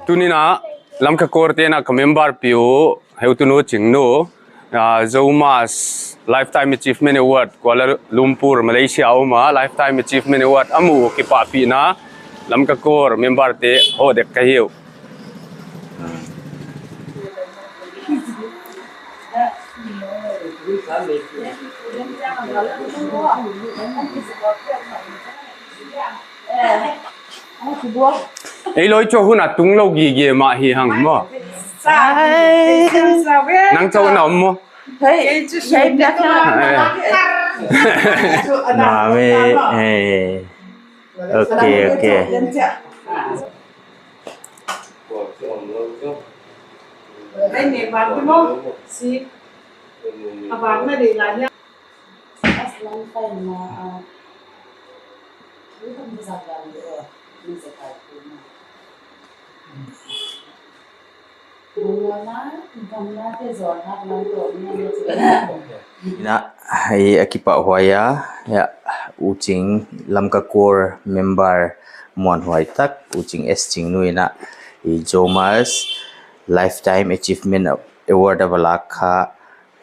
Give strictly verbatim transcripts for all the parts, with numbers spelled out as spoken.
Tuni'n a Lamka Corps te'n a ka member pi uh, heutunu Chingnu, ah, Zomas Lifetime Achievement Award, Kuala Lumpur, Malaysia a om a Lifetime Achievement Award a muh kipahpihna, Lamka Corps member te hoh dek ka hi uh. Ei loi chu hun a tung lou gige mah hi hang maw. Nang chauh na om maw. Hei, hei, pia kha. Eh. Na me, eh. Okay, okay. Hei, ne, bang ki maw. Si. Abang na de la nia. Aslan pai na, ah, na, i a kipahhuai a, ya, U Ching Lamka Corps member muanhuai tak, U Ching S Chingnu in a, i Zomas Lifetime Achievement Award a va lak kha,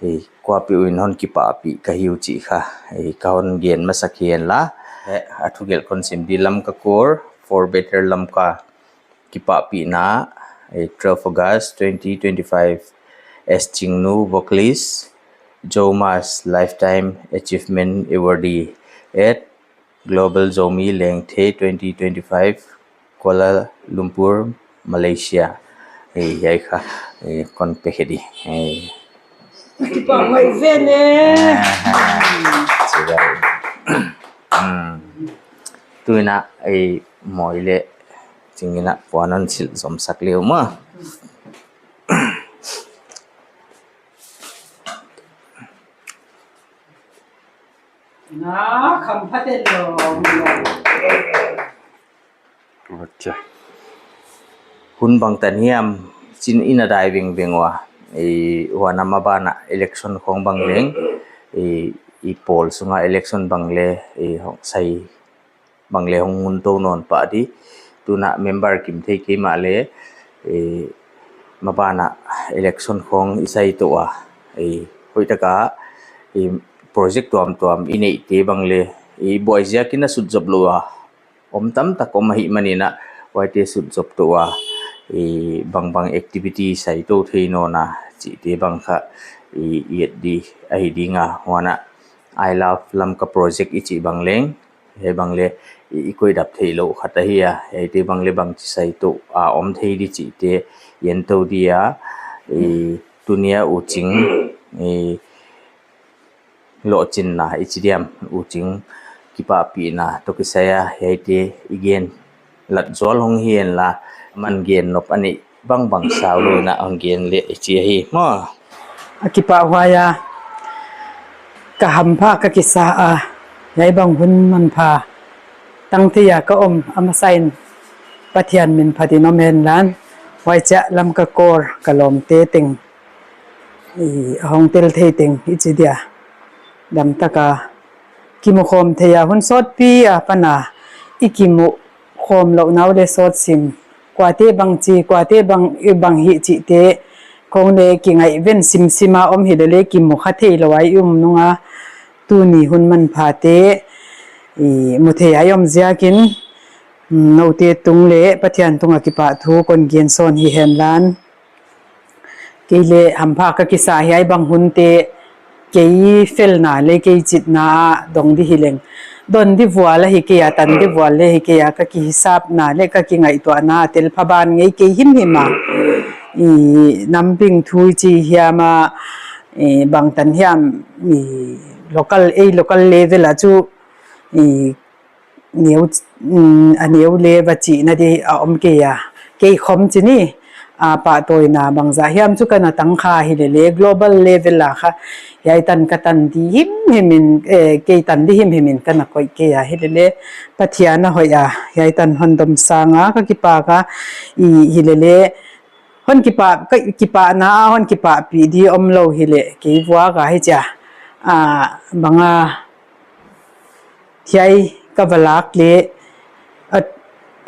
Hei, kuapeuh in hon kipahpih ka hi uh chih kha, hei, ka hon gen masak hi hen la. Hei, a thugelh kon sim di. Lamka Corps for Better Lamka kipahpihna, hei, twelve August twenty twenty-five, S Chingnu, vocalist, Zomas Lifetime Achievement Awardee at Global Zomi Lengthe twenty twenty-five, Kuala Lumpur, Malaysia. Eh, hiai kha, eh, kon pe khe di. Eh. Kipahhuai zen e. Ah, chibai. Hmm. Tuni'n a, eh, Moi leh Chingnu in a puan hon silh zom sak leh maw. Na, kham pha ten lo. Okay. Hun bangtan hiam, chin in a dai vengveng ua. I, huan a maban a election khong bang leng. I, i pawl sunga election bang leng, i hong sai bang leng hong hun tou nawn pah di. Tuni'n a member kim thei kei mahleh, eh, maban a election khong i sai tou a, eh, hoihtaka, eh, project tuamtuam i neihte bang leng, eh, buai ziakin a sutzop lou a om tamtak om ahihmanin a, huaite sutzop tou a, eh, bangbang activity sai tou thei nawn a chihte bang kha, eh, i et di ahi ding a, huan a I Love Lamka Project i chih bang leng, hiai bang leng i, i koih dap theilou khat ahi a, hiaite bang leng bangchi sai tou a om thei di chihte i en tou di a, i, tuni a U Ching, i, lohchinna i chi diam, U Ching kipahpihna toh kisai a hiaite i gen lat zual hong hi hen la, man gen nop a neih bangbang sau lou in a hong gen leh i chi ahi maw. A kipahhuai a, ka hampha ka kisa a, hiai bang hun manpha tang thei a ka om a masa in Pathian min phat in om hen lan, huai chiah Lamka Corps ka lawmte teng, i, a hong tel thei teng i chi dia, damtaka kimukhawm thei a hun sawtpi a pan a i kimukhawm louhna uh leng sawt sim, kuate bangchi, kuate bang, i bang hih chihte khong leng kingaihven simsim a om hi leh leng kimu kha theilou a i om nung a, tuni hun manphate i mu thei a i om ziakin, mm, noute tung leh Pathian tunga kipahthu kon gen sawn hi hen lan. Kei leng hampha ka kisa, hiai bang hunte kei felna leh kei chitna a dong di hi leng, don di vual ahi kei a, tan di vual leng hi kei a, ka kihisapna leh ka kingaihtuahna tel pha ban ngei kei himhim a. I, nam bing thu i chi hiam a, i, bangtan hiam, i, local, ei local level a chu, i, neu, mm, a neu leng va chihna di a om kei a. Kei khawm chi ni, a, pahtawina bangzah hiam chu ka na tang kha hi leh leng, global level a kha, hiai tan ka tan di himhim in, eh, kei tan di himhim in ka na koih kei a hi leh leng, Pathian a hoih a, hiai tan hon dom sang a, ka kipak a, i, hi leh leng, hon kipak, ka kipahna a, hon kipahpih di om lou hi leh, kei vuak a hi chia, a, bang a, hiai ka va lak leh, a,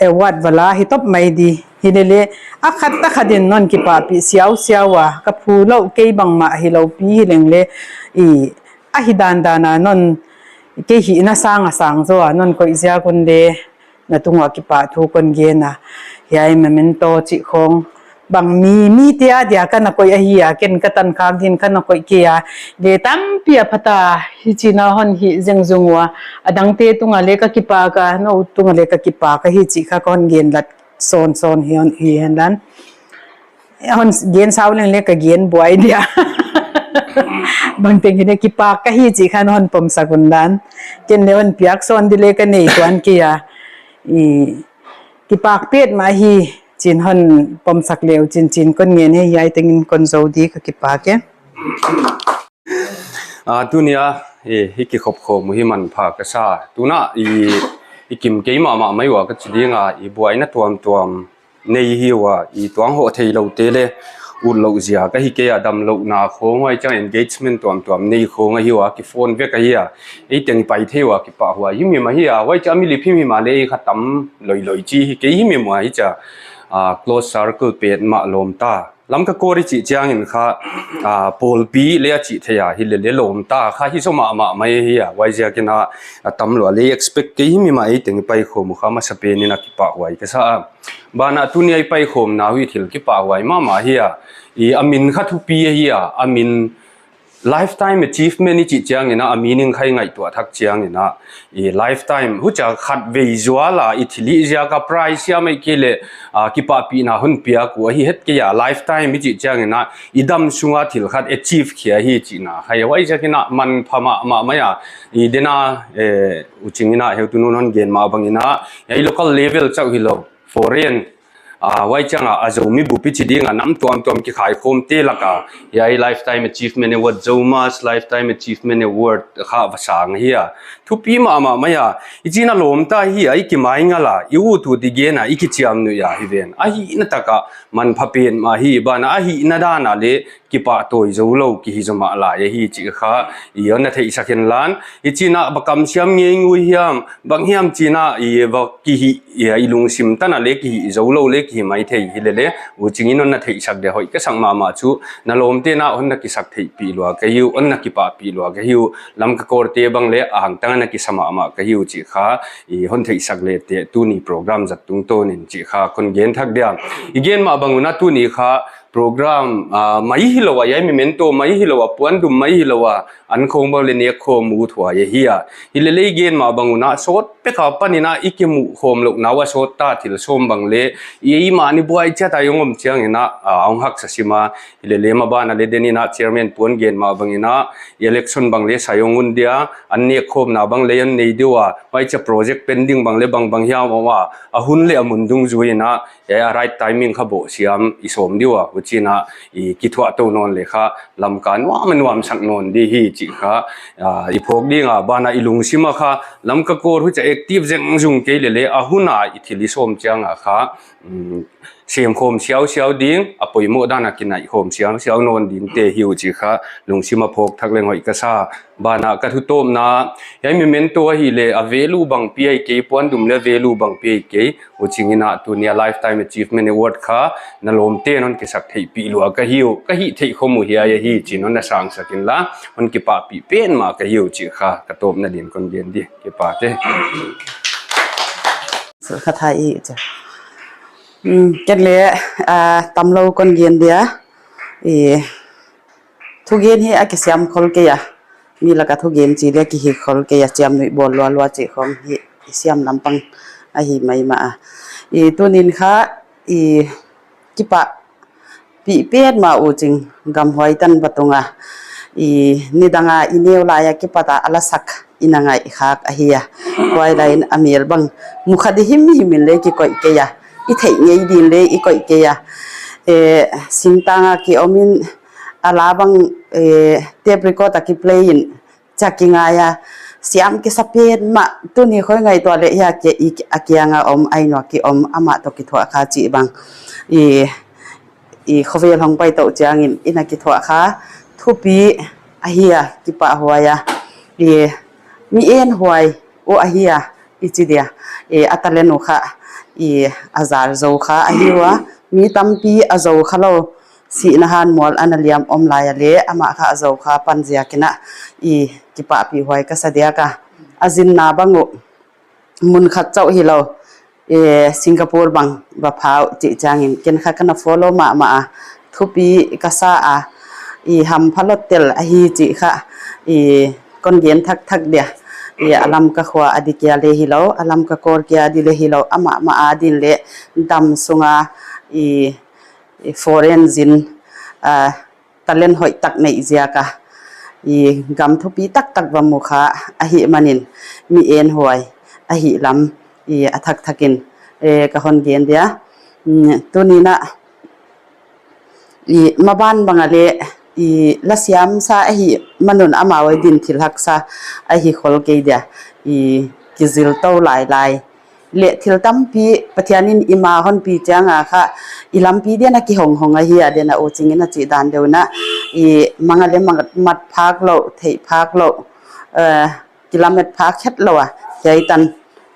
award va la hi top mai di, Hilele, a khat a khat in non kipahpih siausiau a, ka phu lou kei bangmah hilou pi hileng le, i, a hi dandan a non kei hihna sang a sang zaw a, non koih ziak un le, na tung ua kipahthu kon gen a, hiai memento chih khong, bang mi, mite a dia ka na koih ahi a, ken ka tan khak din ka na koih kei a, le tampi a phat a, hichi in hon hih zengzung ua, a dangte tung a le ka kipak a, nou tung a le ka kipak a hichi kha kon gen lat sawnsawn hi hon hi hen dan. Hon gen sau leng le ka gen buai dia. Bangteng hi ne kipak ka hi chih khan hon pomsak un dan. Ken le hon piak sawn di le ka nei tuan kei a. I kipak petmah hi chin hon pomsak leu chin chin kon ngen hi hiai tengin kon zou di ka kipak e. A, tuni a, i, i kikhop khawm uh hi manpha ka sa. Tuna, i, i kim kei mahmah mai ua ka chi ding a, i buaina tuamtuam nei hi ua, i tuang hoh theiloute le, utlouh ziak ahi kei a damlouhna khong huai chiang engagement tuamtuam nei khong ahi ua, ki phone vek ahi a, ei teng i pai thei ua, kipahhuai himhim ahi a, huai chiang mi lip himhim a le ei kha tam loiloi chi hi kei himhim ua hi chia, a, close circle petmah lawm ta. Lamka Kawr i chih chiangin kha, a, pawlpi le a chih theih a, hilele lawm ta kha hi zaw mahmah mai hi a, huai ziakin a, a tam lua le expect kei himhim a ei teng i pai khawm uh kha masapen in a kipahhuai ka sa a. Banah tuni a i pai khawmna uh i thil kipahhuai mahmah hi a, i a min kha thupi ahi a, a min lifetime achievement i chih chiangin a, a meaning kha i ngaihtuah thak chiangin a, i lifetime, huchia khatvei zual a, i thilhih ziak a prize siam ei kei le, a, kipahpihna hon piak uh ahi het kei a, lifetime i chih chiangin a, i dam sunga thil khat achieve khia hi chihna kha hi a, huai ziakin a manpha mahmah mai a, i dena, eh, huchiin a heutu nu'n hon gen mah bangin a, i local level chauh hilou, foreign, a, huai chiang a, a Zomi bup i chi ding a, nam tuamtuam kikhai khawmte lak a, hiai Lifetime Achievement Award, ZOMUS Lifetime Achievement Award kha va sang hi a. Thupi mahmah mai a, i chihna lawm ta hi a, i kimaingal a, i ut ut i gen a, i kichiamnuih a hi ven. A hihna tak a, manpha petmah hi, banah a hihna dan a le, kipahtawi zoulou kihi zaw mah lai ahi chih kha, i hon na theihsak hen lan. I chihna va kamsiam ngei ngui hiam, bang hiam chihna i va kihi, i, i lungsim tan a le kihi zoulou le kihi maithei hilele, huchiin hon na theihsak dia hoih ka sak mahmah chu, na lawmte'n hon na kisak theihpih lua ka hi uh, hon na kipahpih lua ka hi uh, Lamka Kawrte bang le a hangtang a na kisa mahmah ka hi uh chih kha, i hon theihsak le teh tuni program zat tungtawnin chih kha kon gen thak dia. I gen mah bang un a tuni kha, program, ah, mai hilou a, hiai memento mai hilou a, puandum mai hilou a, an khawng bang le nek khawm uh thuai ahi a. Hilele i gen mah bang un a, sawt pek a panin a, i kimuh khawm louhna ua sawt ta thil sawm bang le, i, i mah ni buai chiat a i hong om chiangin a, ah, hong haksa sim a. Hilele maban a le den in a chairman pu'n gen mah bangin a, i election bang le sai hong un dia, an nek khawmna bang le hon nei di ua, huai chia project pending bang le bangbang hiam om a, a hun le a mun dungzui in a, e, a right timing kha bawhsiam i sawm di ua, huchiin a, i kithuah tou nawn le kha, Lamka nuam a nuamsak nawn di hi chih kha, a, i phawk ding a, banah i lungsim a kha, Lamka Kawr huchia active zengzung kei lele, a hun a i thil i sawm chiang a kha, um, sem khawm siausiau ding, a poimoh dan a kinaih khawm siausiau nawn dingte hi uh chih kha, lungsim a phawk thak leng hoih ka sa, banah ka thutawpna, hiai memento ahihleh a value bangpi ahi kei, puandum le value bangpi ahi kei, huchiin a tuni a Lifetime Achievement Award kha, na lawmte'n hon kisak theihpih lua ka hi uh, ka hih theih khawm uh hiai ahi chiin hon na sangsak inla, hon kipahpih petmah ka hi uh chih kha, ka tawpna din kon gen di, kipahte. Kha thai i cha. Hmm, ken le, ah, tamlou kon gen dia. I, thugen hi a kisiam khol kei a. Mi lak a thugen chih le kihi khol kei a, chiamnuih bawl lualua chih khong hi i siam lampang ahi maimah a. I, tunin kha, i, kipahpih petmah uh ching gamhuai tan va tung a. I, nidang a i neu lai a kipat a a lasak i na ngaih khak ahi a. Huai lai in a mel bang mu kha di himhim in le kikoih kei a. I theih ngei din le i koih kei a. E, singtang a ki om in a la bang, e, tape record a ki play in chia ki ngai a. Siam kisa petmah tuni khoi ngaihtuah le hia ke i a kiang a om ai nua ki om amah toh kithuah kha chih bang. I, i khovel hong pai tou chiangin i na kithuah kha thupi ahi a kipahhuai a. I mi en huai uh ahi a i chi dia. I a talent uh kha i a zar zou kha ahi ua, mi tampi a zou kha lou, sihna han mual ana liam om lai a leh, amah kha a zou kha pan ziakin a, i kipahpih huai ka sa diak a. A zinna bang uh, mun khat chauh hilou, e, Singapore bang va pha uh chih chiangin, ken kha kana follow mahmah a, thupi ka sa a, i hampha lou tel ahi chih kha, i kon gen thakthak dia, i a Lamka khua a di kia leh hilou, a Lamka kor kia di leh hilou, amah mah a din leh dam sunga, i, i foreign zin, a, talent hoih tak neih ziak a, i gam thupi taktak va mu kha ahihmanin mi en huai ahihlam, i a thakthak in, e, ka hon gen dia. Mm, tuni'n a, i maban bang a leh, i la siam sa ahihman un amau a din thil haksa ahi khol kei dia, i kizil tou lailai. Leh thil tampi Pathianin i ma hon pi chiang a kha, i lampi di'n a kihong hong ahi a, di'n a U Chingin a chih dan deuh in a, i mang a leh mang mat phak lou, theih phak lou, eh, kilamet phak het lou a, hiai tan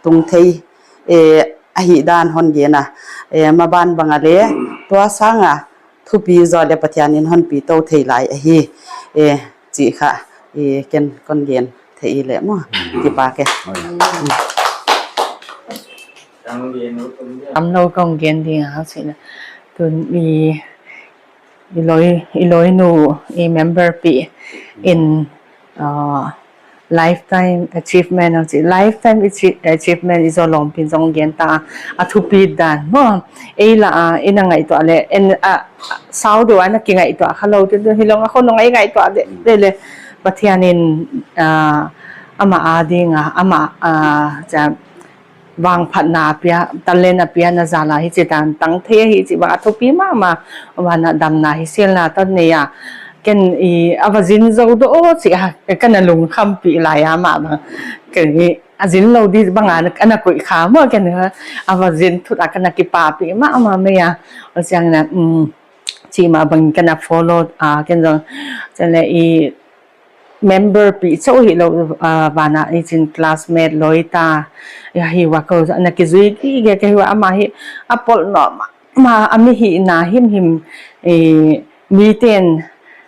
tung thei, eh, ahihdan hon gen a, eh, maban bang a leh, tua sang a, thupi zaw leh Pathianin hon pi tou thei lai ahi, eh, chih kha, eh, ken kon gen thei leh maw. Mm. Kipak e. Oi. Tam lou kon gen ding a, huchi in a. Tun i, i loi, i loinu, i member pi in, ah, lifetime achievement, huchi, lifetime achie-, achievement i Zolongpi zong gen ta a, thupi dan maw. Ei lah a, i na ngaihtuah leh, en, a, sau deuh a na kingaihtuah kha lou, tu, tu, hilou a khonung a i ngaihtuah deuh, deuh leh, Pathianin, ah, amah a ding a, amah, ah, cha, vangphatna a pia, talent a piakna zal a hichi tan tang thei hi chih bang a thupi mahmah, van a damna hiselna tan nei a. Ken i a va zin zou deuh chih a, ka na lungkhampi lai a mah bang. Ken i a zin lou di bang a, ana koih kha maw ken a, a va zin thut a ka na kipahpih mahmah mai a. Huchiang in a, um, chih mah bang ka na follow a, ken zong, chih leh i member pi chauh hilou, ah, van a i chin classmate loi ta, i hi ua ko, ana kizui gige ka hi ua, amah hi, a pawl nuam mah, a mi hihna himhim, eh, miten,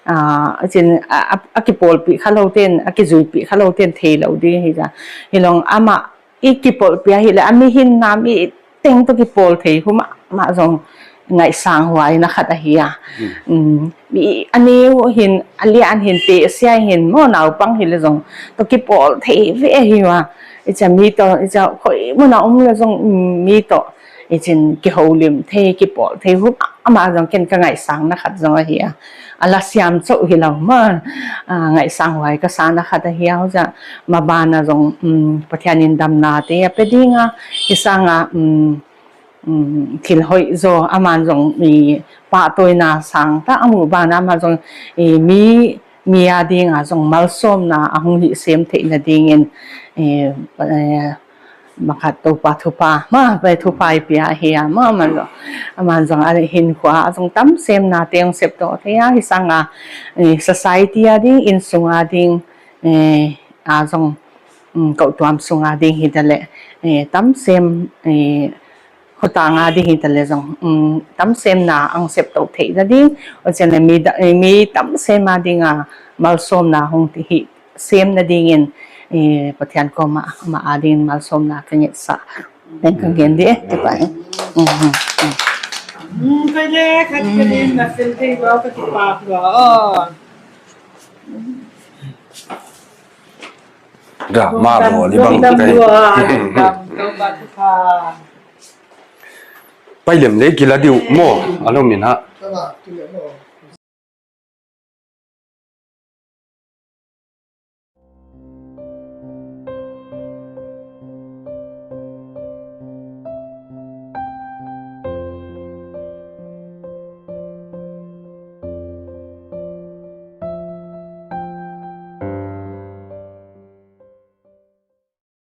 ah, i chin, a, a, a kipawlpih kha lou ten, a kizuipih kha lou ten theilou ding hi a. Hilou in amah i kipawlpih ahihleh, a mi hinna mi teng toh kipawl thei hu mahmah zong ngaihsang huai na khat ahi a. Hmm. Um, mi a neu hin, a lian hin, te sia hin, maw naupang hileh zong toh kipawl thei ve hi ua. I cha mi toh, i cha khoi mun a om leh zong, um, mi toh, i chin kihoulim thei, kipawl thei hu mahmah zong ken ka ngaihsang na khat zong ahi a. A la siam chauh hilou maw, ah, ngaihsang huai ka sa na khat ahi a, huchia maban a zong, um, Pathianin damna te a pe ding a, hi sang a, um, um, thil hoih zaw, aman zong i pahtawina sang ta a muh ban a, aman zong i mi, mi a ding a zong malsawmna a hong hih sem theihna dingin, eh, eh, Pakhat Toupa thupha, mah, pai thupha i pia hi a, mah, aman zong, aman zong a hinkhua a zong tam semna te hong sep tou thei a, hi sang a, eh, society a ding, innsung a ding, eh, a zong, mm, kotuam sung a ding hi ta leh, eh, tam sem, eh, khotang a ding hi ta leh zong, mm, tam semna hong sep tou theihna ding, huchiin mi da-, eh, mi tam sem a ding a malsawmna hong hih semna dingin, eh, Pathian koma, amah a dingin malsawmna ka ngetsa. Ken ka gen di, eh, kipak, eh. Mm, mm, mm. Mm, kei leh, khat ka din, na fel kei lou, ka kipak lou. Oh. Ga, ma bo, li bang dam kai. Dam, dam, dam, dam, dam. Pai lem leh kila diu maw, a lom in a.